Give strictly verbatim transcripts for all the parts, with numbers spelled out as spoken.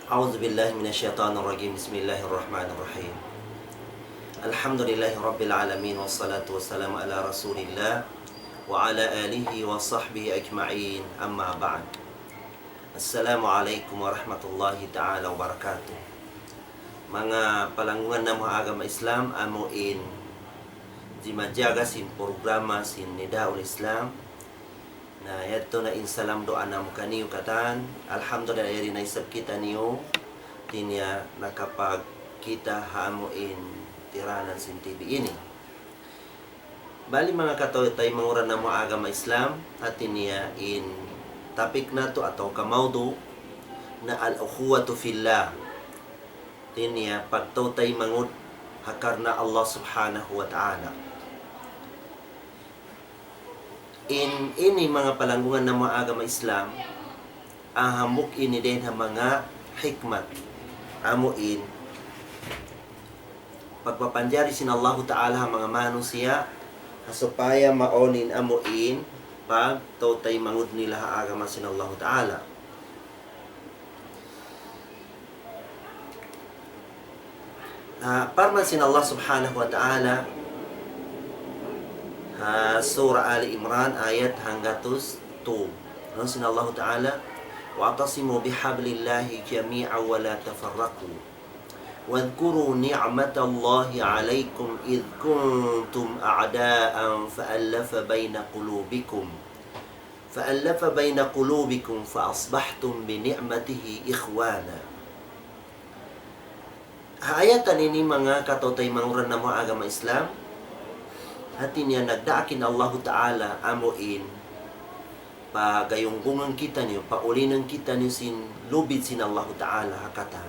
أعوذ بالله من الشيطان الرجيم. بسم الله الرحمن الرحيم. الحمد لله رب العالمين، والصلاة والسلام على رسول الله وعلى آله وصحبه أجمعين. أما بعد. السلام عليكم ورحمة الله تعالى وبركاته. Manga palanggungan namu' ha agama Islam, amu in jimajaga sin programa sin Nidaul Islam. Na yadtu na in salam duwaa namu' kaniyu katan. Alhamdulillah, yari na isab kitaniyu, hati niya nakapagkita' ha amu in tiranan sin T V ini. Bali manga kataw-, taymanghud namu' ha agama Islam, hati niya in topic natu' atawa ka mawdu' na al-ukhuwatu fillah. Hati niya pagtaw-taymanghud ha karna' Allah Subhanahu wa Ta'ala. In ini manga palanggungan namu' ha agama Islam, hambuuk ini dayn ha manga hikmat, amu in pagpapanjari sin Allahu Ta'ala ha manga manusiya', ha supaya mawn in amu in pagtaw-taymanghud nila ha agama sin Allahu Ta'ala. Ah, parman sin Allah Subhanahu wa Ta'ala, ha Surah Ali Imran, ayat hanggatus tu. Laung sin Allahu Ta'ala, واعتصموا بحبل الله جميعا ولا تفرقوا واذكروا نعمة الله عليكم إذ كنتم أعداء فألف بين قلوبكم فألف بين قلوبكم فأصبحتم بنعمته إخوانا. Ha ayatan ini manga kataw-taymanghud namu' ha agama Islam, hati niya nagdaak in Allahu Ta'ala amu in pagayunggungan kitaniyu, paulinin kitaniyu sin lubid sin Allahu Ta'ala ha katan.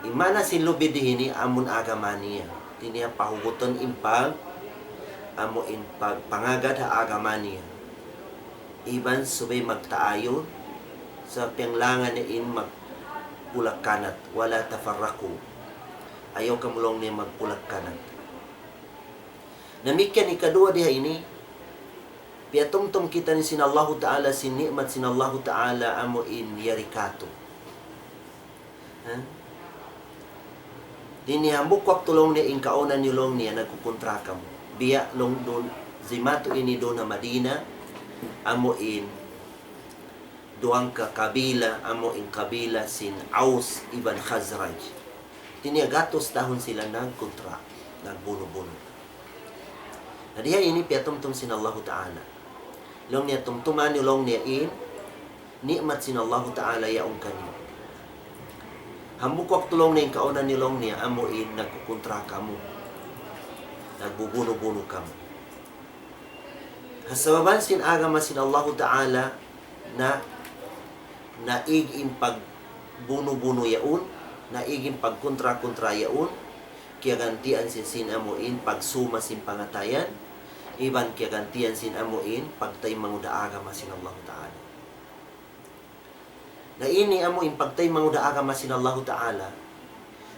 In maana sin lubid dihini amun agama niya. Hati niya pahugutan in pag-, amu in pagpangagad ha agama niya. Iban subay magtaayun, sa' piyanglangan niya in magpulak-kanat, ولا تفرقوا. Ayaw kamu laung niya magpulak-kanat. Damikkiyan ikaduwa diha ini, piyatumtum kitaniyu sin Allahu Ta'ala, sin ni'mat sin Allahu Ta'ala, amu in yari katu'. Ha? Di' niya hambuuk waktu laung niya in kaawnan niyu laung niya nagkukuntra kamu. Biya' laung duun, jimatu ini duun ha Madina, amu in duwangka kabila, amu in kabila sin Aus iban Khazraj. Di' niya gatus tahun sila nagkuntra, nagbunu-bunu. Na diha ini piyatumtum sin Allahu Ta'ala. Laung niya tumtuma niyu laung niya in ni'mat sin Allahu Ta'ala yaun kaniyu. Hambuuk waktu laung niya in kaawnan niyu laung niya amu in nagkukuntra kamu. Nagbubunu-bunu kamu. Ha sababan sin agama sin Allahu Ta'ala na naig in pagbunu-bunu yaun, naig in pagkuntra-kuntra yaun, kiyagantian sin, sin amu in pagsuma sin pangatayan, iban kiyagantian sin amu in pagtaymanghud ha agama sin Allahu Ta'ala. Na ini amu in pagtaymanghud ha agama sin Allahu Ta'ala,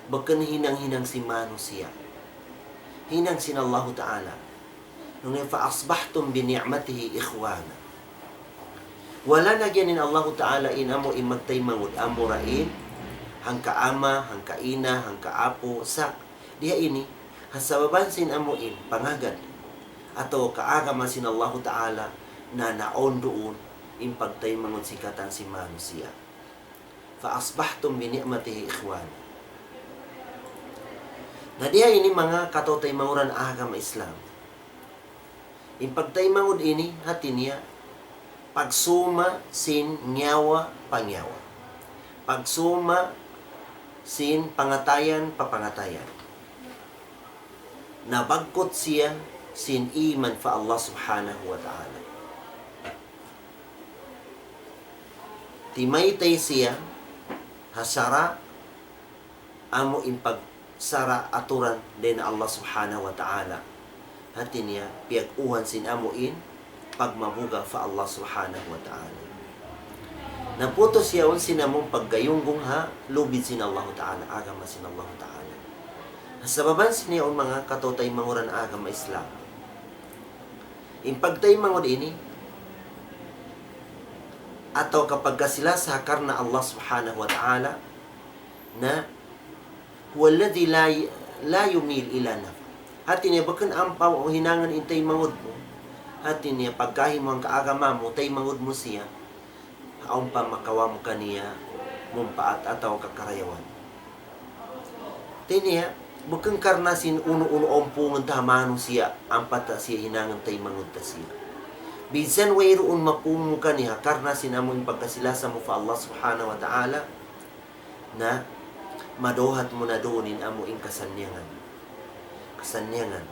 bukun hinang-hinang sin manusiya'. Hinang sin Allahu Ta'ala. Nung فأصبحتم بنعمته إخوانا. Wala' na giyan in Allahu Ta'ala in amu in magtaymanghud, amura in hangka ama, hangka ina, hangka apu', sa' diha ini, ha sababan sin amu in pangagad atawa ka agama sin Allahu Ta'ala, na naunduun in pagtaymanghud sin katan sin manusiya'. فأصبحتم بنعمته إخوانا. Na diha ini manga kataw-taymanghud ha agama Islam. In pagtaymanghud ini, hati niya, pagsuma sin nyawa pa nyawa. Pagsuma sin pangatayan pa pangatayan. Nabagkut siya sin iman pa Allah Subhanahu wa Ta'ala. Timaytay siya ha sara', amu in pagsara' aturan dayn ha Allah Subhanahu wa Ta'ala. Hati niya, piyag-uhan sin amu in pagmabuga' pa Allah Subhanahu wa Ta'ala. Naputus yaun sin amu in paggayunggung ha lubid sin Allahu Ta'ala, agama sin Allahu Ta'ala. Sababan sin yaun manga kataw-taymanghud ha agama Islam. In pagtaymanghud ini, atawa ka pagkasi-lasa karna' Allah Subhanahu wa Ta'ala, na هو الذي لا ي-, لا يميل إلى نفع. Hati niya bukun ampa hinangun in taymanghud mu. Hati niya pagkahi mu hangka agama mu, taymanghud mu siya, awn pa makawa' mu kaniya mumpaat atawa ka karayawan. Hati niya, bukun karna' sin unu-unu awn pungun ta manusiya', ampa ta siya hinangun taymanghud ta siya. Minsan wayruun mapung mu kaniya, karna' sin amu in pagkasi-lasa mu pa Allah Subhanahu wa Ta'ala, na maduhat mu na duun in amu in kasannyangan. Kasannyangan.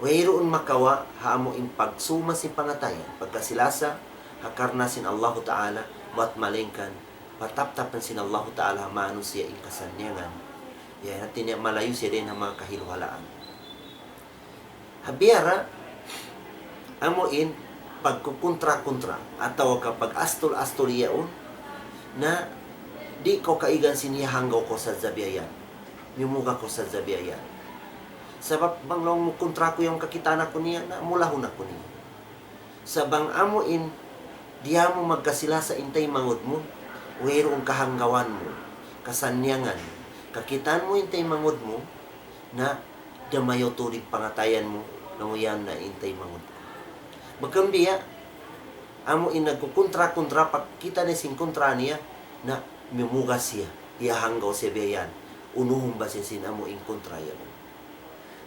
Wayruun makawa' ha amu in pagsuma sin pangatayan, pagkasi-lasa, ha karna' sin Allahu Ta'ala, bat malayngkan, pataptapan sin Allahu Ta'ala ha manusiya' in kasannyangan. Ya, hati niya malayu' siya dayn ha manga kahiluhalaan. Ha biya' ra, amu in pagkukuntra-kuntra, atawa ka pag-astul-astul yaun, na di' kaw kaigan sin iyahanggaw kaw sadja biya' yan. Miyumuga kaw sadja biya' yan. Sabab bang laung mu kuntra ku yan kakitaan aku niya, na mulahun aku niya. Sa' bang amu in, di' mu magkasi-lasa in taymanghud mu, wayruun kahanggawan mu, kasannyangan, kakitaan mu in taymanghud mu, na dumayaw tuud in pangatayan mu, na yan na in taymanghud. Bukun biya', amu in nagkukuntra-kuntra, pagkita' niya sin kuntra niya, na miyumuga siya, iyahanggaw siya biya' yan, unuhun ba siya sin amu in kuntra yan.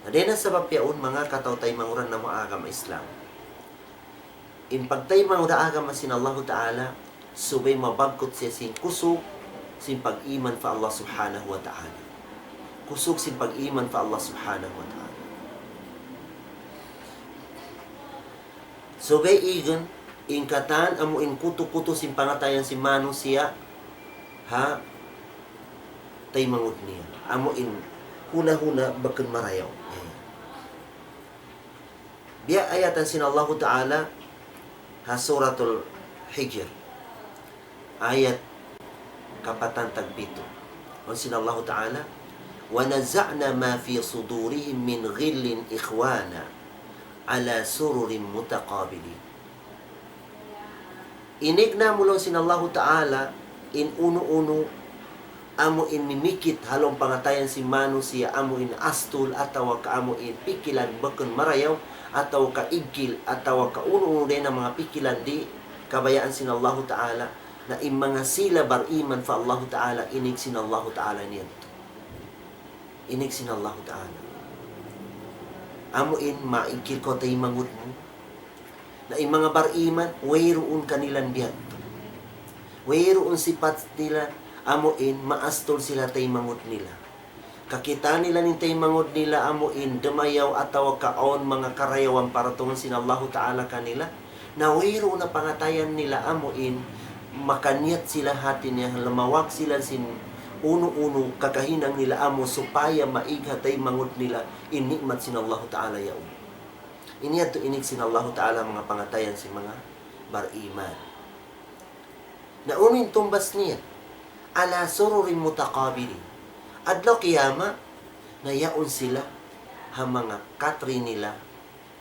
Na dayn ha sabab yaun manga kataw-taymanghuran namu' agama Islam. In pagtaymanghud ha agama sin Allahu Ta'ala, subay mabagkut siya sin kusug sin pag-iman pa Allah Subhanahu wa Ta'ala. Kusug sin pag-iman pa Allah Subhanahu wa Ta'ala. Subay igun, in katan amu in kutu-kutu sin pangatayan sin manusiya', ha, taymanghud niya. Amu in huna-huna bukun marayaw. Biya' ayatan sin Allahu Ta'ala ha Suratul Hijr, ayat kapatan tagpitu. Laung sin Allahu Ta'ala, ونزعنا ما في صدورهم من غل إخوانا على سرر متقابلين. Inīg namu' laung sin Allahu Ta'ala in unu-unu amu in mimikit ha lawm pangatayan sin manusiya', amu in astul atawa ka amu in pikilan bukun marayaw, atawa ka igkil, atawa ka unu-unu dayn ha manga pikilan di' kabayaan sin Allahu Ta'ala, na in manga sila bariman pa Allahu Ta'ala, inīg sin Allahu Ta'ala niyan. Inīg sin Allahu Ta'ala. Amu in maigkil kaw taymanghud mu. Na in manga bariman, wayruun kanilan biya' yadtu. Wayruun sipat nila, amu in maastul sila taymanghud nila. Kakitaan nila in taymanghud nila, amu in dumayaw atawa ka awn manga karayawan paratungun sin Allahu Ta'ala kanila. Na wayruun na pangatayan nila amu in makaniyat sila hati niya, lumawag sila sin unu-unu kakahinang nila amu supaya maig ha taymanghud nila in ni'mat sin Allahu Ta'ala yaun. Ini yadtu inīg sin Allahu Ta'ala manga pangatayan sin manga bariman. Na unu in tumbas niya, على سرر متقابلين. Adlaw kiyamat, na yaun sila ha manga katri nila,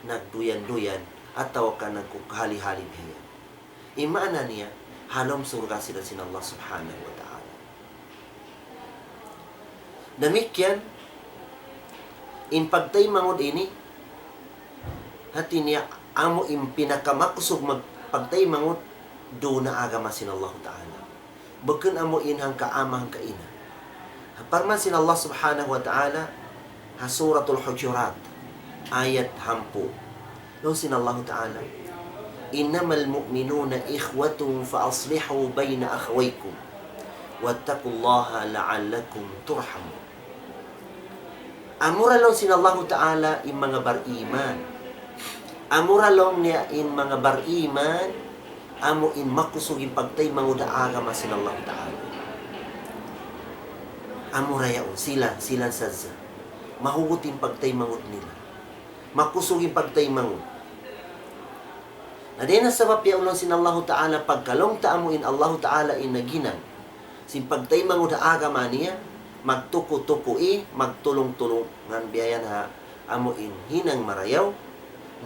nagduyan-duyan, atawa ka nagkukahali-hali bihayan. In maana niya, ha lawm surga' sila sin Allah Subhanahu wa Ta'ala. Damikkiyan, in pagtaymanghud ini, hati niya amu in pinakamakusug mag-, pagtaymanghud duun ha agama sin Allahu Ta'ala. Bukun amu in hangka ama', hangka ina'. Parman sin Allah Subhanahu wa Ta'ala, ha Suratul Hujurat, ayat hangpu'. Laung sin Allahu Ta'ala, إنما المؤمنون إخوة فأصلحوا بين أخويكم واتقوا الله لعلكم ترحمون. Amura laung sin Allahu Ta'ala in manga bariman. Amura laung niya in manga bariman, amu in makusug in pagtaymanghud ha agama sin Allahu Ta'ala. Amura yaun, sila, sila sadja. Mahugut in pagtaymanghud nila. Makusug in pagtaymanghud. Na dayn ha sabab yaun laung sin Allahu Ta'ala, pagka laung ta amu in Allahu Ta'ala in naghinang sin pagtaymanghud ha agama niya, magtuku-tukui, magtulung-tulungan biya' yan ha amu in hinang marayaw,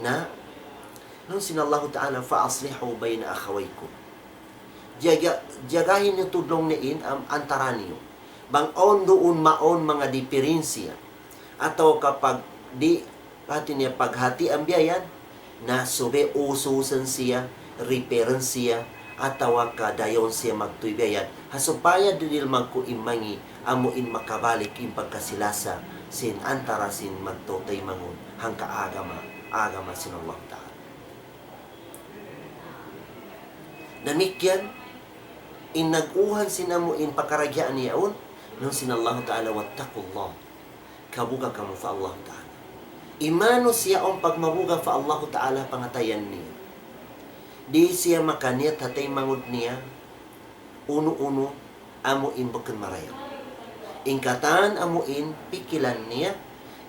na Laung sin Allahu Ta'ala, فأصلحوا بين أخويكم. Jaga, jagahi niyu tudlung niyu in am-, antara niyu. Bang awn duun mawn manga dipirinsiya, atawa ka pag di', hati niya paghati ambiyayan, na subay ususan siya, repairan siya, atawa ka dayon siya magtuy biyayan. Ha supaya di' magkuimangi, amu in makabalik in pagkasilasa sin antara sin magtutaymanghud hangka agama, agama sin Allah Ta'ala. Damikkiyan, in nag-uhan sin amu in pakaradjaan yaun, laung sin Allahu Ta'ala, واتقوا الله. Kabuga kamu pa Allahu Ta'ala. In manusiya' awn pagmabuga pa Allahu Ta'ala pangatayan niya. Di' siya makaniyat ha taymanghud niya, unu-unu amu in bukun marayaw. In katan amu in pikilan niya,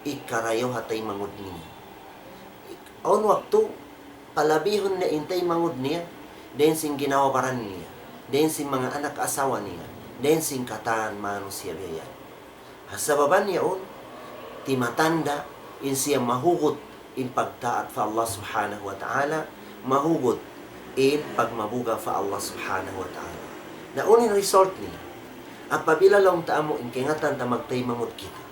hikarayaw ha taymanghud niya. Awn waktu, palabihun niya in taymanghud niya, dayn sin ginhawa-baran niya, dayn sin manga anak asawa niya, dayn sin katan manusiya' biya' yan. Ha sababan yaun, timatanda' in siya mahugut in pagtaat pa Allah Subhanahu wa Ta'ala, mahugut in pagmabuga pa Allah Subhanahu wa Ta'ala. Na unu in result niya? Apabila laung ta amu in kaingatan ta magtaymanghud kita.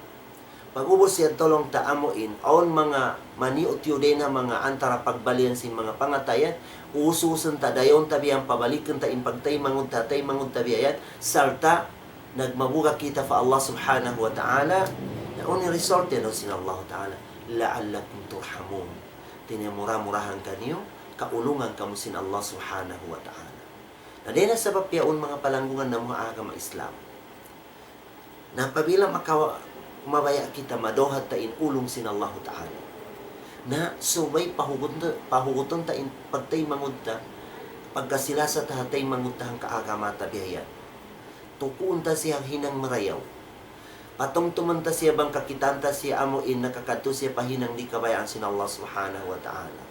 Pag-ubus yan laung ta amu in, awn manga maniyu-tiyu dayn ha manga antara pagbalian sin manga pangatayan, ususan ta dayon ta biya' yan, pabalikan ta in pagtaymanghud ta, taymanghud ta biya' yan, sarta' nagmabuga kita pa Allah Subhanahu wa Ta'ala, na unu in result niya, laung sin Allah Ta'ala, لعلكم ترحمون. Hati niya mura-murahan kaniyu, kaulungan kamu sin Allah Subhanahu wa Ta'ala. Na dayn ha sabab yaun, manga palanggungan namu' ha agama Islam. Na apabila makawa-, mabaya' kita, maduhat ta in ulung sin Allahu Ta'ala. Na subay pahugut-, pahugutun ta in pagtaymanghud ta, pagkasilasa ta ha taymanghud ta hangka agama ta biya' yan. Tukuun ta siya hinang marayaw. Patumtuman ta siya bang kakitaan ta siya amu in nakakadtu siya pa hinang di' kabayaan sin Allah Subhanahu wa Ta'ala.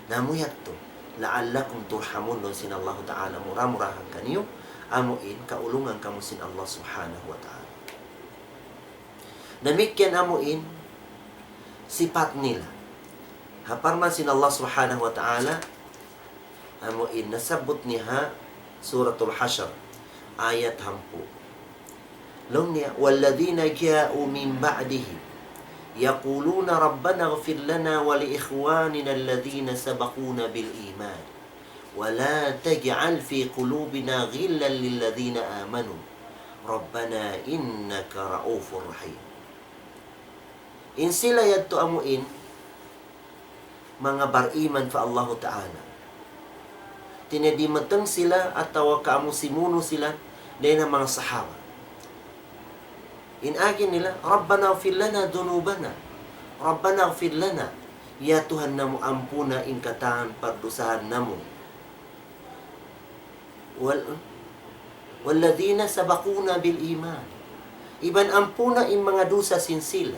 Na amu yadtu, لعلكم ترحمون, laung sin Allahu Ta'ala, mura-murahan kaniyu, amu in kaulungan kamu sin Allah Subhanahu wa Ta'ala. Damikkiyan amu in sipat nila. Ha parman sin Allah Subhanahu wa Ta'ala, amu in nasabbut niya ha Suratul Hashr, ayat hangpu'. Laung niya, والذين جاءوا من بعدهم يقولون ربنا اغفر لنا ولإخواننا الذين سبقونا بالإيمان ولا تجعل في قلوبنا غلا للذين آمنوا ربنا إنك رءوف رحيم. In sila yadtu amu in manga bariman pa Allahu Ta'ala. Hati niya dimatung sila atawa ka amu simunu sila dayn ha manga sahaba. In agi nila, ربنا اغفر لنا ذنوبنا. ربنا اغفر لنا. Ya Tuhan namu', ampuna in katan pardusahan namu'. وال-، والذين سبقونا بالإيمان. Iban ampuna in manga dusa sin sila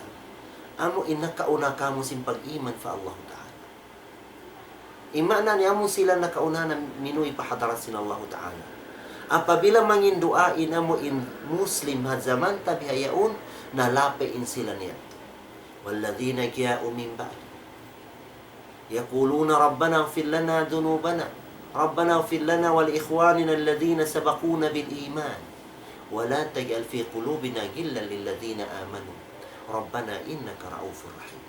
amu in nakauna kamu sin pag-iman pa Allahu Ta'ala. In maana niya amu sila nakauna na minuwi' pa hadarat sin Allahu Ta'ala. Apabila mangin duwaa in amu in Muslim ha jaman ta bihaun, nalapi' in sila niya. والذين جاءوا من بعد يقولون ربنا اغفر لنا ذنوبنا، ربنا اغفر لنا ولإخواننا الذين سبقونا بالإيمان ولا تجعل في قلوبنا غلا للذين آمنوا ربنا إنك رءوف رحيم.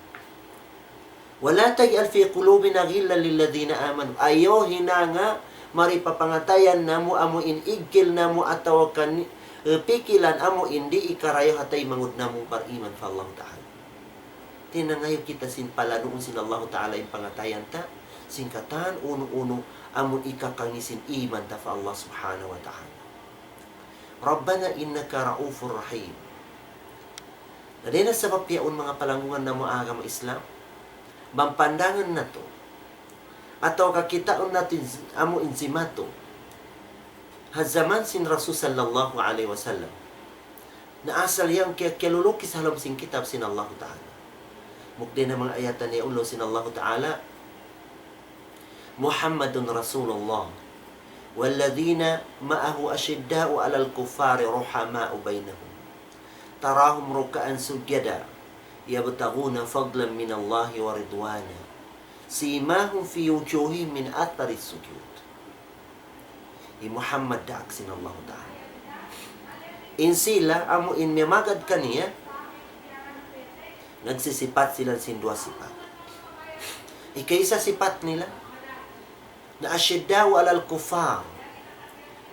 ولا تجعل في قلوبنا غلا للذين آمنوا. Ayaw hinanga mari pa pangatayan namu' amu in iggil namu' atawa ka, eh, pikilan amu in di' hikarayaw ha taymanghud namu' bariman pa Allahu Ta'ala. Tinangayu kita sin palanuun sin Allahu Ta'ala in pangatayan ta, sin katan unu-unu amu in hikakangi' sin iman ta pa Allah Subhanahu wa Ta'ala. ربنا إنك رءوف رحيم. Na dayn ha sabab yaun, manga palanggungan namu' agama Islam, bang pandangan natu', atawa ka kitaun natu' in z-, amu in jimatu ha jaman sin Rasul sallallahu alayhi wasallam. Na asal yan kiya-, kiyalulukis ha lawm sin kitab sin Allahu Ta'ala. Mukdi na manga ayatan niya ulu sin Allahu Ta'ala, محمد رسول الله والذين معه أشداء على الكفار رحماء بينهم تراهم ركعا سجدا يبتغون فضلا من الله ورضوانا سيماهم في وجوههم من أثر السجود. Hi Muhammad daak sin Allahu Ta'ala. In sila, amu in miyamagad kaniya, nagsisipat sila sin duwa sipat. Ikaisa sipat nila, na أشداء على الكفار.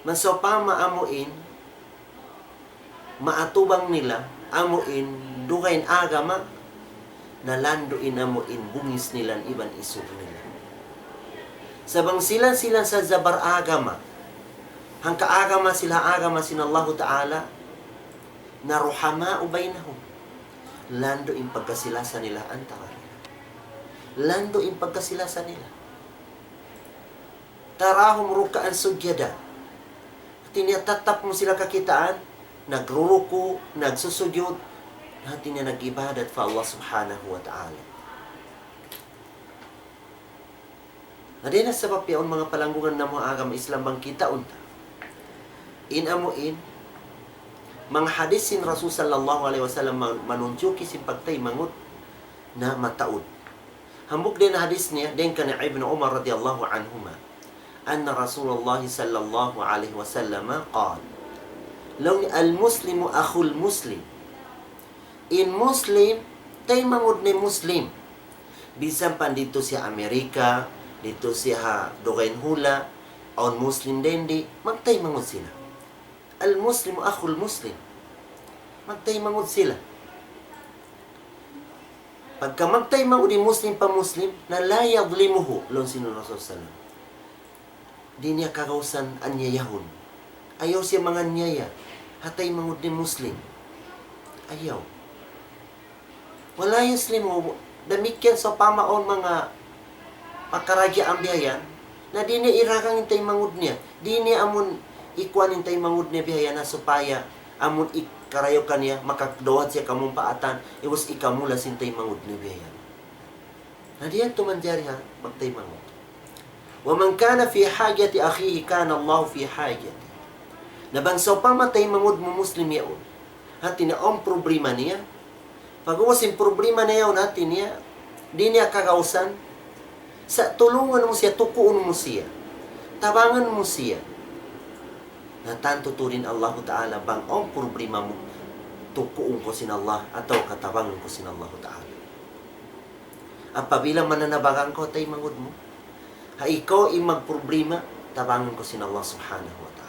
Mansawpama amu in maatubang nila, amu in dugaing agama, na landu' in amu in bungis nila iban isug nila. Sa' bang sila-sila sadja bar-agama, hangka agama sila agama sin Allahu Ta'ala, na رحماء بينهم. Landu' in pagkasi-lasa nila antara nila. Landu' in pagkasi-lasa nila. تراهم ركعا سجدا. Hati niya tattap mu sila kakitaan, nagruruku', nagsusujud, hati niya nag-ibadat pa Allah Subhanahu wa Ta'ala. Na dayn ha sabab yaun manga palanggungan namu' agama Islam bang kitaun ta. In amu in, manga hadis sin Rasul sallallahu alayhi wasallam man-, manunjuki sin pagtaymanghud na mataud. Hambuuk dayn ha hadis niya, dayn kan Ibnu Umar radiyallahu anhuma. أن رسول الله صلى الله عليه وسلم قال. Laung niya المسلم أخو المسلم. In Muslim, taymanghud niya Muslim. Bisan pa didtu siya Amerika, didtu siya ha dugaing hula', awn Muslim dayn di, magtaymanghud sila. المسلم أخو المسلم. Magtaymanghud sila. Pagka magtaymanghud in Muslim pa Muslim, na لا يظلمه, laung sin Rasul sallam. Di' niya kagausan anyayahun. Ayaw siya manganyaya ha taymanghud niya Muslim. Ayaw. ولا يظلمه, damikkiyan sawpama awn manga pakaradjaan biya' yan, na di' niya iragang in taymanghud niya. Di' niya amun ikuan in taymanghud niya biya' yan na supaya amun ikarayaw kaniya, makadawat siya kamumpaatan, iban ikamula sin taymanghud niya biya' yan. Na di' yadtu manjari ha magtaymanghud. ومن كان في حاجة أخيه كان الله في حاجته. Na bang sawpama taymanghud mu Muslim yaun, hati niya awn problema niya, pag'ubus in problema niya yaun hati niya, di' niya kagausan, sa' tulungan mu siya, tukuun mu siya, tabangan mu siya. Na tantu tuud in Allahu Ta'ala, bang awn problema mu, tukuun kaw sin Allah, atawa ka tabangan kaw sin Allahu Ta'ala. Apabila mananabagan kaw ha taymanghud mu, ha ikaw in magproblema, tabangan kaw sin Allah Subhanahu wa Ta'ala.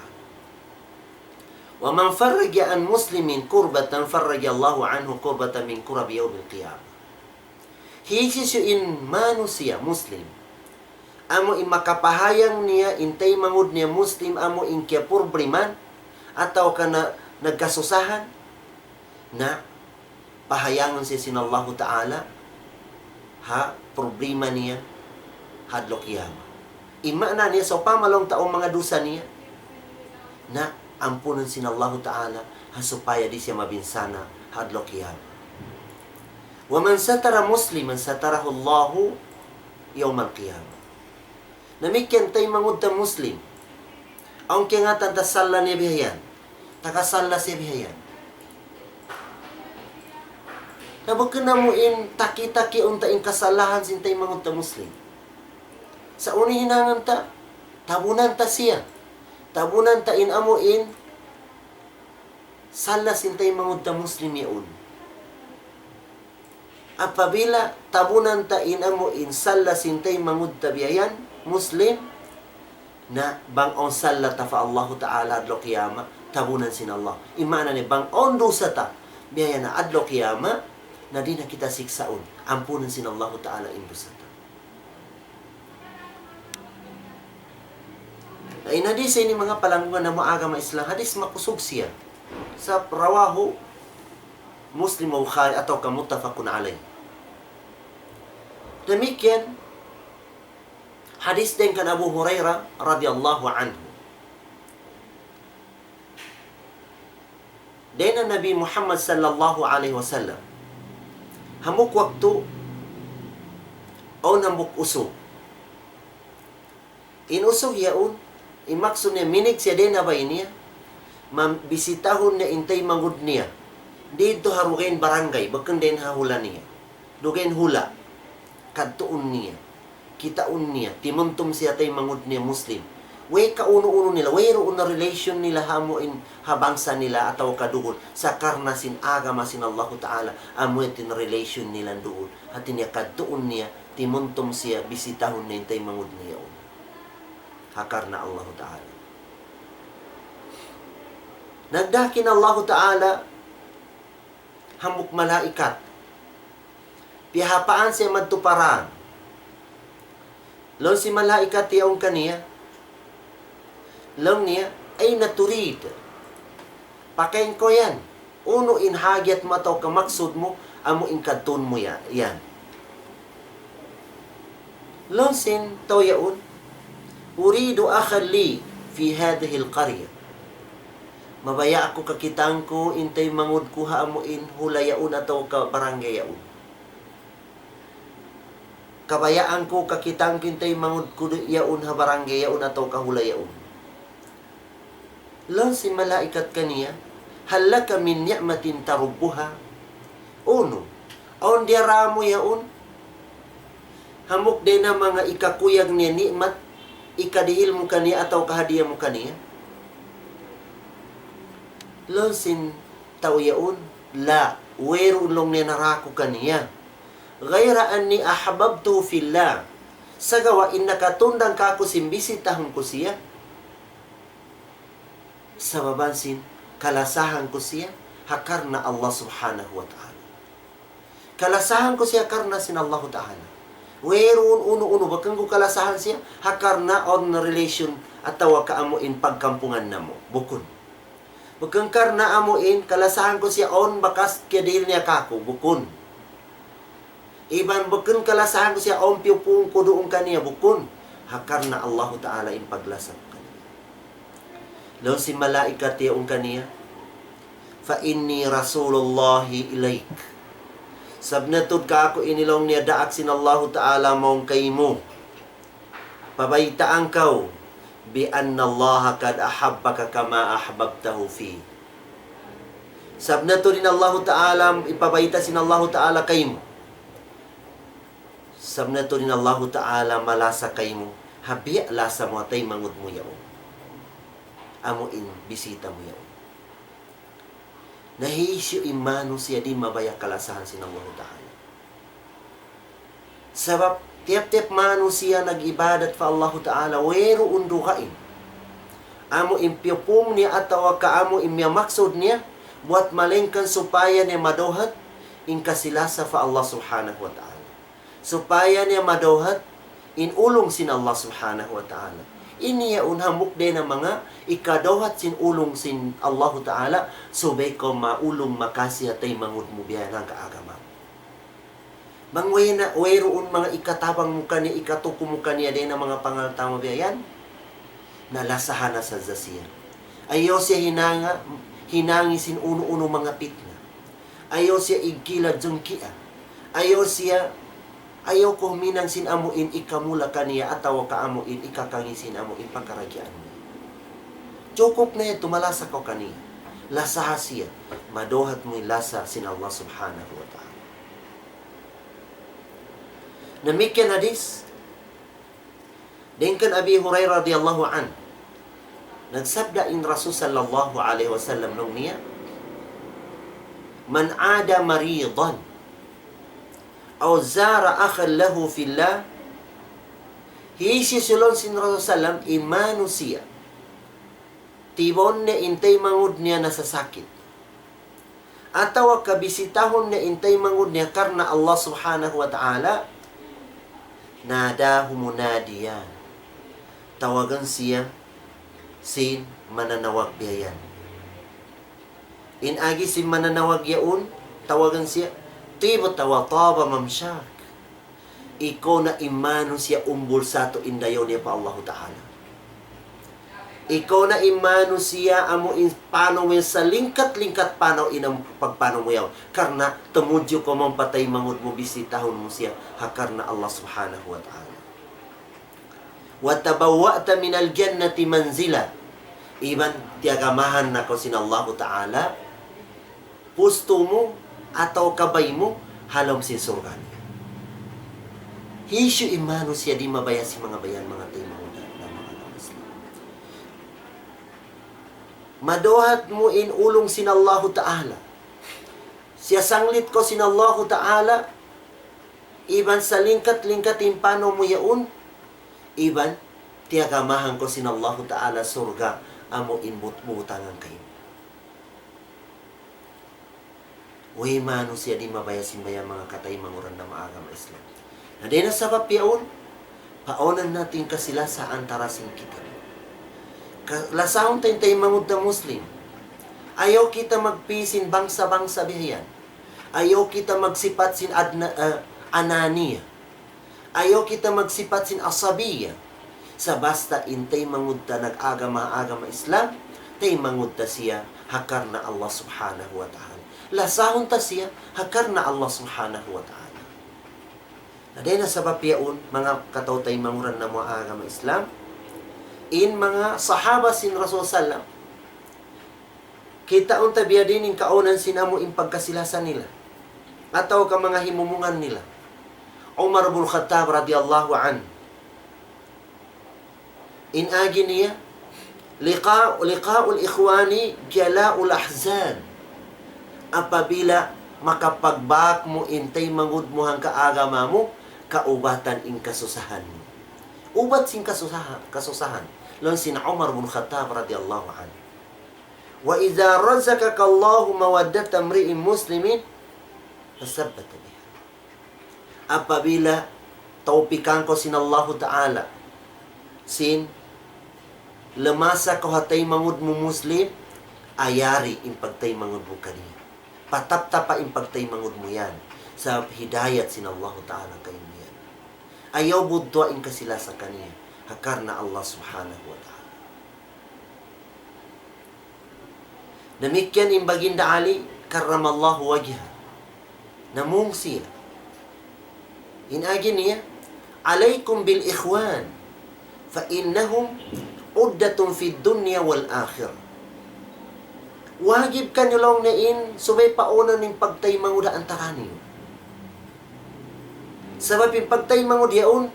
ومن فرج عن مسلم كربة فرج الله عنه كربة من كرب يوم القيامة. Hisiyu-siyu in manusiya' Muslim, amu in makapahayang niya in taymanghud niya Muslim, amu in kiyaproblemahan, atawa ka na nagkasusahan, na pahayangun siya sin Allahu Ta'ala ha problema niya ha adlaw kiyamat. In maana niya, sawpama laung ta awn manga dusa niya, na ampunun sin Allahu Ta'ala, ha supaya di' siya mabinsana' ha adlaw kiyamat. ومن ستر مسلما ستره الله يوم القيامة. Damikkiyan taymanghud ta Muslim. Awn kiyangatan ta sala niya biya' yan. Taga sala siya biya' yan. Na bukun amu in taki-taki unta in kasalahan sin taymanghud ta Muslim. Sa' unu in hinangun ta, tabunan ta siya. Tabunan ta in amu in sala sin taymanghud ta Muslim yaun. Apabila tabunan ta in amu in sala sin taymanghud ta biya' yan, Muslim, na bang awn sala ta pa Allahu Ta'ala adlaw kiyamat, tabunan sin Allah. In maana niya, bang awn dusa ta biya' yan ha adlaw kiyamat, na di' na kita siksaun. Ampunun sin Allahu Ta'ala in dusa ta. Na in hadis ini, manga palanggungan namu' agama Islam, hadis makusug siya. Sa' رواه مسلم وبخاري atawa ka متفق عليه. Damikkiyan, hadis dayn kan Abu Hurairah radiyallahu anhu. Dayn ha Nabi Muhammad sallallahu alayhi wasallam. Hambuuk waktu, awn hambuuk usug. In usug yaun, in maksud niya minig siya dayn ha bay niya, mam-, bisitahun niya in taymanghud niya. Didtu ha dugaing barangay, bukun dayn ha hula' niya. Dugaing hula', kadtuun niya. Kitaun niya, timuntum siya taymanghud niya Muslim. Way kaunu-unu nila, wayruun na relation nila ha amu in ha bangsa nila atawa kadugun, sa' karna' sin agama sin Allahu Ta'ala, amu yadtu in relation nila duun. Hati niya kadtuun niya, timuntum siya, bisitahun niya in taymanghud niya yaun. Ha karna' Allahu Ta'ala. Nagdaak in Allahu Ta'ala, hambuuk malaikat. Piyahapaan siya madtu pa dān. Laung sin malaikat yaun kaniya, laung niya, أين تريد؟ Pakain kaw yan. Unu in hajat mu atawa ka maksud mu, amu in kadtuun mu ya-, yan. Laung sin tau yaun, أريد أخا لي في هذه القرية. Mabaya' aku kakitaan ku in taymanghud ku ha amu in hula' yaun atawa ka barangay yaun. Kabayaan ku kakitaan ku in taymanghud ku di yaun ha barangay yaun atawa ka hula' yaun. Laung sin malaikat kaniya, هل لك من نعمة تربها؟ Unu, awn diyara mu yaun? Hambuuk dayn ha manga ikakuyag niya ni'mat, ikadihil mu kaniya atawa kahadiya mu kaniya? Laung sin tau yaun, لا, wayruun laung niya naraku kaniya. غير أني أحببته في الله. Sagawa' in nakatundang kāku' sin bisitahun ku siya. Sabab sin kalasahan ku siya, ha karna' Allah Subhanahu wa Ta'ala. Kalasahan ku siya karna' sin Allahu Ta'ala. Wayruun unu-unu, bukun ku kalasahan siya, ha karna' awn relation atawa ka amu in pagkampungan namu'. Bukun. Bukun karna' amu in kalasahan ku siya awn bakas kiyadihil niya kāku'. Bukun. Iban bukun kalasahan ku siya awn piyupung ku duun kaniya, bukun. Ha karna' Allahu Ta'ala in paglasa ku kaniya. Laung sin malaikat yaun kaniya, فإني رسول الله إليك. Sabab tuud kāku' ini laung niya daak sin Allahu Ta'ala mawn kaymu. Pabaytaan kaw, بأن الله قد أحبك كما أحببته في. Sabab tuud in Allahu Ta'ala, ipabayta' sin Allahu Ta'ala kaymu. Sabab tuud in Allahu Ta'ala malasa kaymu, ha biya' lasa mu ha taymanghud mu yaun. Amu in bisita mu yaun. Na hisiyu in mānusiya' di' mabaya' kalasahan sin Allahu Ta'ala. Sabab tiyap-tiyap mānusiya' nag-ibadat pa Allahu Ta'ala, wayruun dugaing. Amu in piyupung niya atawa ka amu in miyamaksud niya, buwat malaingkan supaya niya madawhat in kasi-lasa pa Allah Subhanahu wa Ta'ala. Supaya niya madawhat in ulung sin Allah Subhanahu wa Ta'ala. Ini yaun hambuuk dayn ha manga ikadawhat sin ulung sin Allahu Ta'ala, subay kaw maulung makasi ha taymanghud mu biya' na ha agama. Bang way na, wayruun manga ikatabang mu kaniya, ikatuku mu kaniya dayn ha manga pangalta' mu biya' yan, na lasahan na sadja siya. Ayaw siya hinanga, hinangi sin unu-unu manga pitna. Ayaw siya igkila jungkia. Ayaw siya, ayaw kaw huminang sin amu in ikamula kaniya atawa ka amu in ikakangi' sin amu in pagkarajaan mu. Chukup na yadtu, malasa kaw kaniya. Lasaha siya. Madawhat mu in lasa sin Allah Subhanahu wa Ta'ala. Damikkiyan hadis, dayn kan Abi Hurairah radiyallahu anhu. Nagsabda in Rasul sallallahu alayhi wasallam laung niya, من عاد مريضا أو زار أخا له في الله. Hisiyu-siyu laung sin Rasul sallam in mānusiya' tibaun niya in taymanghud niya nasasakit. Atawa ka bisitahun niya in taymanghud niya karna' Allah Subhanahu wa Ta'ala, ناداه مناد. Tawagun siya sin mananawag biya' yan. In agi sin mananawag yaun, tawagun siya, طبت وطاب ممشاك. Ikaw na in mānusiya' umbul satu in dayaw niya pa Allahu Ta'ala. Ikaw na in mānusiya' amu in panaw mu yan salingkat-lingkat panaw in amu pagpanaw mu yaun. Karna' tumudju kaw mawn pa taymanghud mu, bisitahun mu siya, ha karna' Allah Subhanahu wa Ta'ala. وتبوأت من الجنة منزلا. Iban tiyagamahan na kaw sin Allahu Ta'ala pustu mu atawa ka bay mu ha lawm sin surga' niya. Hisiyu in manusiya' di' mabaya' sin manga bayan, manga taymanghud ha agama Islam. Maduhat mu in ulung sin Allahu Ta'ala. Siyasanglit kaw sin Allahu Ta'ala, iban salingkat-lingkat in panaw mu yaun, iban tiyagamahan kaw sin Allahu Ta'ala surga' amu in but-, butangan kaymu. Way manusiya' di' mabaya' sin bayan, manga kataymanghuran namu' ha agama Islam. Na dayn ha sabab yaun, paunun natu' in kasilasa antara sin kita. Ka-, lasahun ta in taymanghud ta Muslim. Ayaw kita magpī sin bangsa-bangsa bihayan. Ayaw kita magsipat sin adna-, ah, ananiya. Ayaw kita magsipat sin asabiya. Sa' basta in taymanghud ta nag-agama ha agama Islam, taymanghud ta siya ha karna' Allah Subhanahu wa Ta'ala. Lasahun ta siya ha karna' Allah Subhanahu wa Ta'ala. Na dayn ha sabab yaun, manga kataw-taymanghuran namu' ha agama Islam, in manga sahaba sin Rasul sallam, kitaun ta biyadiin in kaunan sin amu in pagkasilasa nila. Atawa ka manga himumungan nila. Umar bin Khattab radiyallahu anhu. In agi niya, لقاء، لقاء الإخوان جلاء الأحزان. Apabila makapagbāk mu in taymanghud mu hangka agama mu, kaubatan in kasusahan mu. Ubat sin kasusaha-, kasusahan. Laung sin Umar bin Khattab radiyallahu anhu. وإذا رزقك الله مودة امرئ مسلم فثبت بها. Apabila tawpikan kaw sin Allahu Ta'ala, sin lamasa kaw ha taymanghud mu Muslim, ayari in pagtaymanghud mu kaniya. Pataptapa in pagtaymanghud mu yan. Sabab hidayat sin Allahu Ta'ala kaymu yan. Ayaw budduwa in kasilasa kaniya. Ha karna' Allah Subhanahu wa Ta'ala. Damikkiyan in Baginda Ali, كرم الله وجهه. Namung siya. In agi niya, عليكم بالإخوان فإنهم عدة في الدنيا والآخرة. Wajib kaniyu laung niya in subay paunun in pagtaymanghud ha antara niyu. Sabab in pagtaymanghud yaun,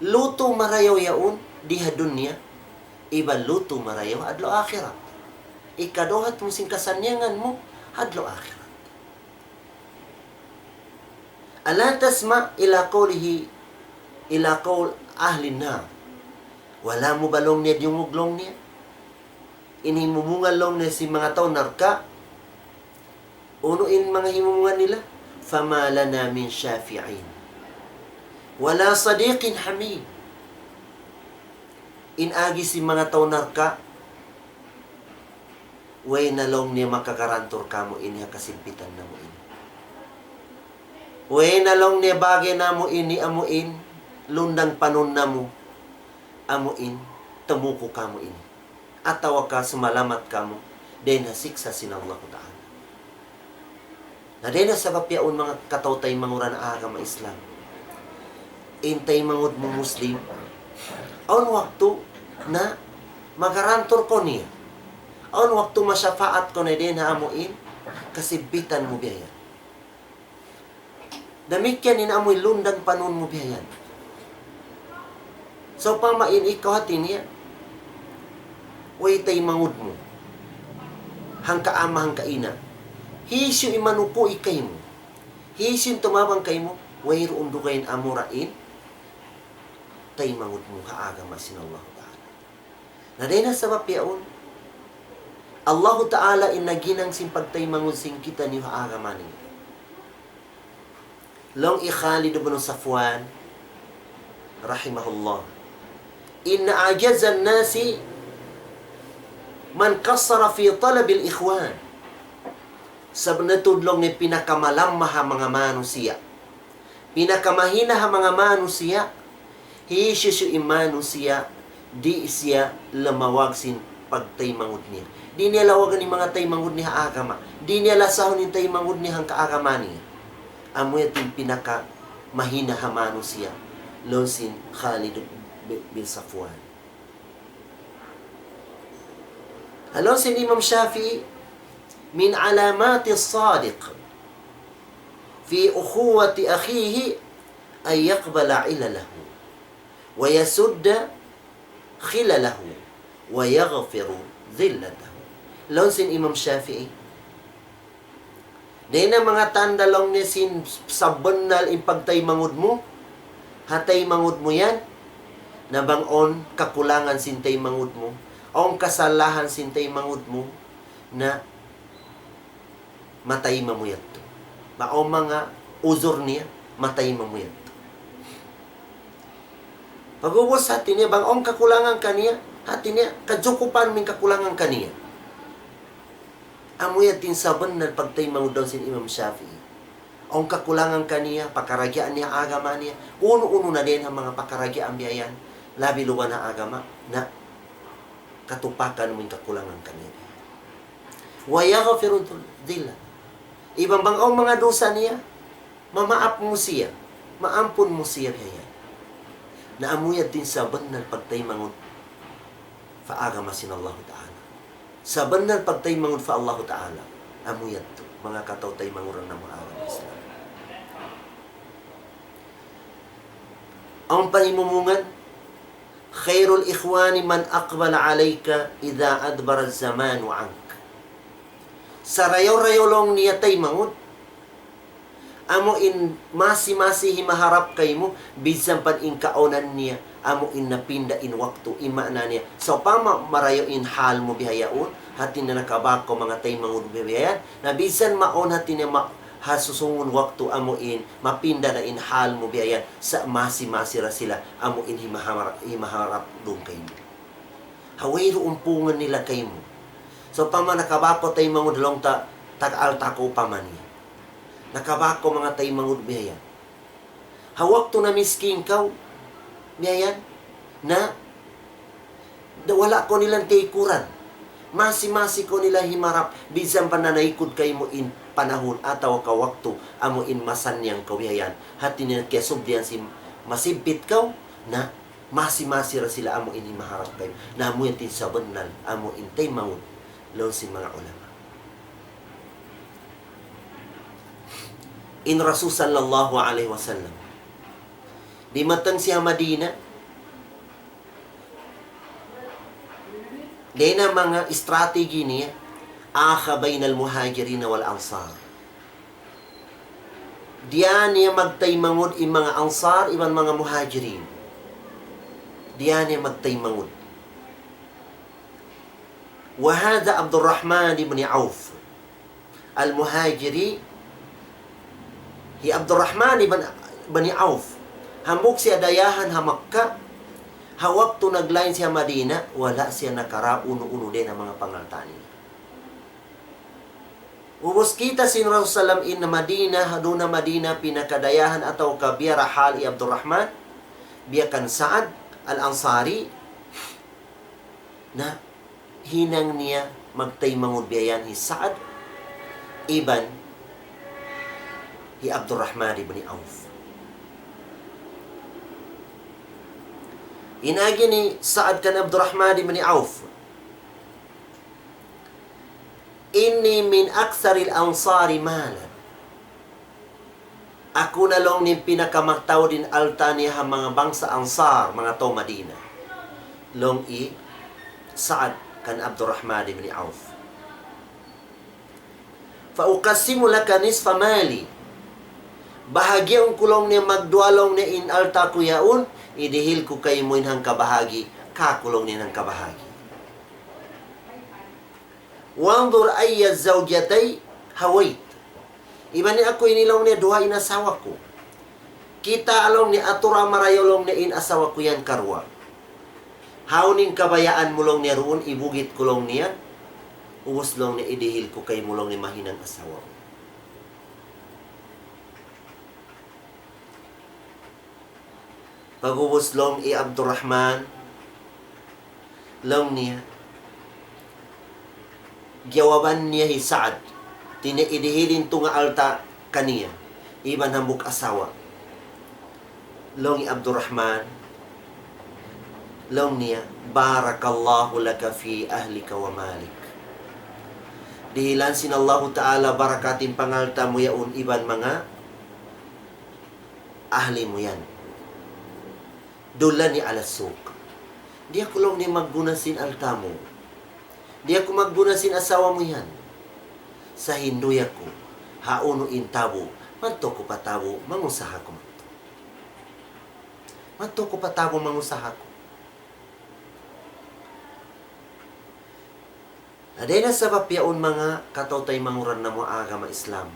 lutu' marayaw yaun di ha dunya, iban lutu' marayaw adlaw akhirat. Ikaduhat mu sin kasannyangan mu adlaw akhirat. ألا تسمع إلى قوله، إلى قول أهل النار. Wala' mu ba laung niya diyungug laung niya in himumungan laung niya sin manga tau narka'. Unu in manga himumungan nila? فما لنا من شافعين ولا صديق حميم. In agi sin manga tau narka', way na laung niya makagarantur kāmu' ini ha kasigpitan namu' ini. Way na laung niya bagay namu' ini amu in lundang panun namu', amu in tamuku' kāmu' ini. Atawa ka sumalamat kāmu' dayn ha siksa' sin Allahu Ta'ala. Na dayn ha sabab yaun manga kataw-taymanghuran ha agama Islam. In taymanghud mu Muslim, awn waktu na magarantur kaw niya. Awn waktu masapaat kaw niya dayn ha amu in kasigpitan mu biya' yan. Damikkiyan in amu in lundang panun mu biya' yan. Sawpama in ikaw hati niya, way taymanghud mu, hangka ama', hangka ina'. Hisiyu in manupu' kaymu? Hisiyu in tumabang kaymu? Wayruun dugaing amura in taymanghud mu ha agama sin Allahu Ta'ala. Na dayn ha sabab yaun, Allahu Ta'ala in naghinang sin pagtaymanghud sin kitaniyu ha agama niya. Laung hi Khalid ibn Safwan, rahimahullah, إن أعجز الناس من قصر في طلب الإخوان. Sabunnal tuud laung niya pinakamalamma ha manga manusiya'. Pinakamahina ha manga manusiya', hisiyu-siyu in manusiya', di' siya lamawag sin pagtaymanghud niya. Di' niya lawagan in manga taymanghud niya ha agama. Di' niya lasahun in taymanghud niya hangka agama niya. Amu yadtu in pinakamahina ha manusiya', laung sin Khalid bi-, bin Safwan. Laung sin Imam Shafi'i, من علامات الصادق في أخوة أخيه أن يقبل علله ويسد خلله ويغفر ذلته. Laung sin Imam Shafi'i, dayn ha manga tanda laung niya sin sabunnal in pagtaymanghud mu, ha taymanghud mu yan, na bang awn kakulangan sin taymanghud mu, awn kasalahan sin taymanghud mu, na matayma' mu yadtu. Bang awn manga uzur niya, matayma' mu yadtu. Pag'ubus hati niya, bang awn kakulangan kaniya, hati niya, kajukupan mu in kakulangan kaniya. Amu yadtu in sabunnal pagtaymanghud laung sin Imam Shafi'i. Awn kakulangan kaniya, pakaragyaan niya agama niya, unu-unu na dayn ha manga pakaragyaan biya' yan, labi luba na agama, na katupakan mu in kakulangan kaniya. ويغفر ذلته. Iban bang awn manga dusa niya, mamaap mu siya, maampun mu siya biya' yan. Na amu yadtu in sabunnal pagtaymanghud pa agama sin Allahu Ta'ala. Sabunnal pagtaymanghud pa Allahu Ta'ala. Amu yadtu, manga kataw-taymanghuran namu' ha agama Islam. Awn pa himumungan, خير الإخوان من أقبل عليك إذا أدبر الزمان عنك. Sarayaw-rayaw laung niya taymanghud, amu in masi-masi himaharap kaymu, minsan pa in kaawnan niya, amu in napinda in waktu, in maana niya. Sawpama marayaw in hal mu bihaun, hati niya nakabak kaw manga taymanghud bihaun, na minsan maawn hati niya ma-, ha susungun waktu amu in mapinda na in hal mu biya' yan, sa' masi-masi ra sila amu in himahara-, himaharap duun kaymu. Ha wayruun pungan nila kaymu. Sawpama nakabak kaw taymanghud laung ta, tag-alta' kaw upama niya. Nakabak kaw manga taymanghud biya' yan. Ha waktu namiskin kaw, biya' yan, na, da-, wala' kaw nila tiyaykuran. Masi-masi kaw nila himaharap, minsan pa nanaykud kaymu in panahun atawa ka waktu, amu in masannyang kaw biya' yan. Hati niya kiyasubdihan sin masibbit kaw, na masi-masi ra sila amu in himaharap kaymu. Na amu yan in sabunnal, amu in taymanghud, laung sin manga ulama. In Rasul sallallahu alayhi wasallam, dimatang siya Madina, dayn ha manga strategy niya, آخى بين المهاجرين والأنصار. Diya niya magtaymanghud in manga Ansar iban manga Muhajirin. Diya niya magtaymanghud. وهذا عبد الرحمن بن عوف المهاجري. Hi Abdurrahman ibn, ibn Auf, hambuuk siya dayahan ha Makkah, ha waktu naglain siya Madina, wala' siya nakara unu-unu dayn ha manga pangalta' niya. Ubus kita' sin Rasul sallam in Madina, ha duun ha Madina pinakadayahan atawa ka biya' ra hal hi Abdurrahman, biya' kan Sa'ad Al-Ansari, na hinang niya magtaymanghud biya' yan hi Sa'ad iban hi Abdurrahman ibn Auf. In agi ni Sa'ad kan Abdurrahman ibn Auf, إني من أكثر الأنصار مالا. Aku na laung niya in pinakamataud in alta' niya ha manga bangsa Ansar, manga tau Madina. Laung hi Sa'ad kan Abdurrahman ibn Auf. فأقسم لك نصف مالي. Bahagiun ku laung niya magduwa laung niya in alta' ku yaun, idihil ku kaymu in hangkabahagi', kāku' laung niya in hangkabahagi'. وانظر أي الزوجتين هويت. Iban niya aku ini laung niya duwa in asawa ku. Kitaa laung niya atura marayaw laung niya in asawa ku yan karuwa. Hawnu in kabayaan mu laung niya duun, ibugit ku laung niya. Ubus laung niya idihil ku kaymu laung niya mahinang asawa mu. Pag'ubus laung hi Abdurrahman, laung niya, giyawaban niya hi Sa'ad, hāti niya idihil in tunga' alta' kaniya, iban hambuuk asawa. Laung hi Abdurrahman, laung niya, بارك الله لك في أهلك ومالك. Dihilan sin Allahu Ta'ala barakat in pangalta' mu yaun iban manga ahli mu yan. دلني على السوق. Di' aku laung niya magguna sin alta' mu. Di' aku magguna sin asawa mu yan. Sa' hinduy aku, hawnu in tabu', madtu aku pa tabu', mangusaha aku madtu. Madtu aku pa tabu', mangusaha aku. Na dayn ha sabab yaun manga kataw-taymanghuran namu' ha agama Islam.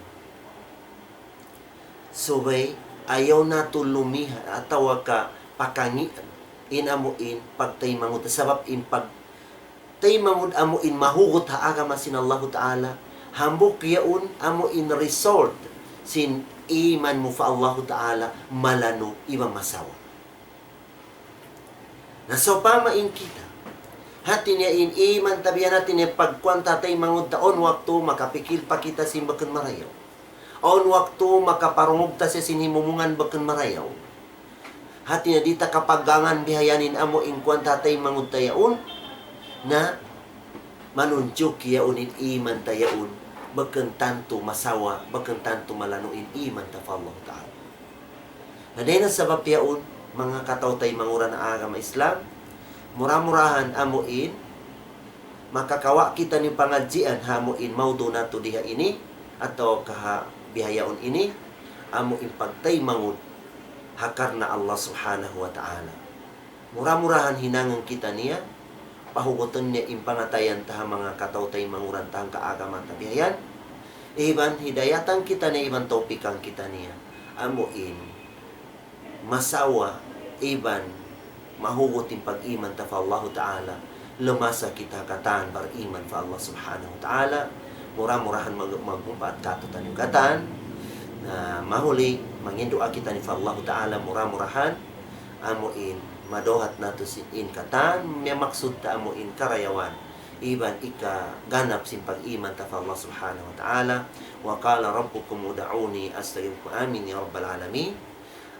Subay ayaw natu' lumiha atawa ka pakangian in amu in pagtaymanghud. Sabab in pagtaymanghud amu in mahugut ha agama sin Allahu Ta'ala. Hambuuk yaun amu in result sin iman mu pa Allahu Ta'ala malanu' iban masawa. Na sawpama in kita, hati niya in iman ta biya' hati niya pagkuan ta taymanghud ta, awn waktu makapikil pa kita sin bukun marayaw. Awn waktu makaparungug ta siya sin himumungan bukun marayaw. Hati niya di' ta kapaggangan bihayan in amu in kuan ta taymanghud ta yaun, na manunjuk yaun in iman ta yaun, bukun tantu masawa, bukun tantu malanu' in iman ta pa Allah Ta'ala. Na dayn ha sabab yaun, manga kataw-taymanghuran ha agama Islam, mura-murahan amu in, makakawa' kita ni pangadjian ha amu in maudu' natu' di ha ini, atawa ka ha bihayaun ini, amu in pagtaymanghud ha karna' Allah Subhanahu wa Ta'ala. Mura-murahan hinangun kita niya, pahugutun niya in pangatayan ta ha manga kataw-taymanghuran ta hangka agama ta bihayan. Iban hidayatan kita niya, iban tawpikan kita niya. Amu in masawa, iban mahugut in pag-iman ta pa Allahu Ta'ala. Lumasa kita katan bariman pa Allah Subhanahu wa Ta'ala. Mura-murahan mag-, magmumpaat katu'taniyu katan. Na mahuli, manginduwaa kitaniyu pa Allahu Ta'ala, mura-murahan amu in madawhat natu' sin in katan, miyamaksud ta amu in karayawan iban ikaganap sin pag-iman ta pa Allah Subhanahu wa Ta'ala. وقال ربكم ادعوني أستجب لكم. آمين يا رب العالمين.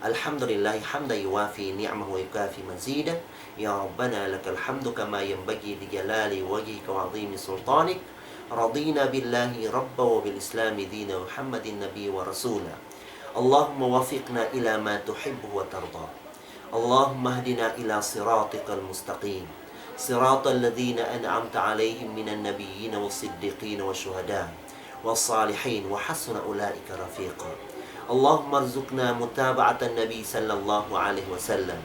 الحمد لله حمدا يوافي نعمه ويكافئ مزيده. يا ربنا لك الحمد كما ينبغي لجلال وجهك وعظيم سلطانك. رضينا بالله ربا وبالإسلام دينا ومحمد نبيا ورسولا. اللهم وفقنا إلى ما تحبه وترضاه. اللهم اهدنا إلى صراطك المستقيم، صراط الذين أنعمت عليهم من النبيين والصديقين والشهداء والصالحين وحسن أولئك رفيقا. اللهم ارزقنا متابعة النبي صلى الله عليه وسلم.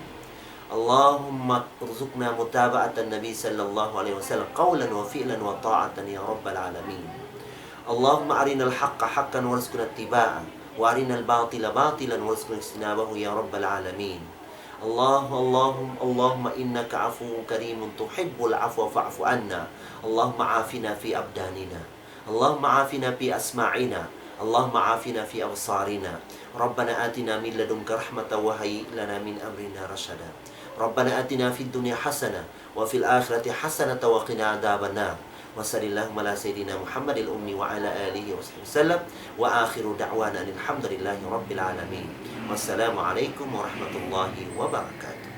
اللهم ارزقنا متابعة النبي صلى الله عليه وسلم قولا وفعلا وطاعة يا رب العالمين. اللهم أرنا الحق حقا وارزقنا اتباعه، وأرنا الباطل باطلا وارزقنا اجتنابه يا رب العالمين. الله، اللهم، اللهم إنك عفو كريم تحب العفو فاعف عنا. اللهم عافنا في أبداننا. اللهم عافنا في أسماعنا. اللهم عافنا في أبصارنا. ربنا آتنا من لدنك رحمة وهيئ لنا من أمرنا رشدا. ربنا آتنا في الدنيا حسنة وفي الآخرة حسنة وقنا عذاب النار. وصل اللهم على سيدنا محمد الأمي وعلى آله وصحبه وسلم. وآخر دعوانا أن الحمد لله رب العالمين. والسلام عليكم ورحمة الله وبركاته.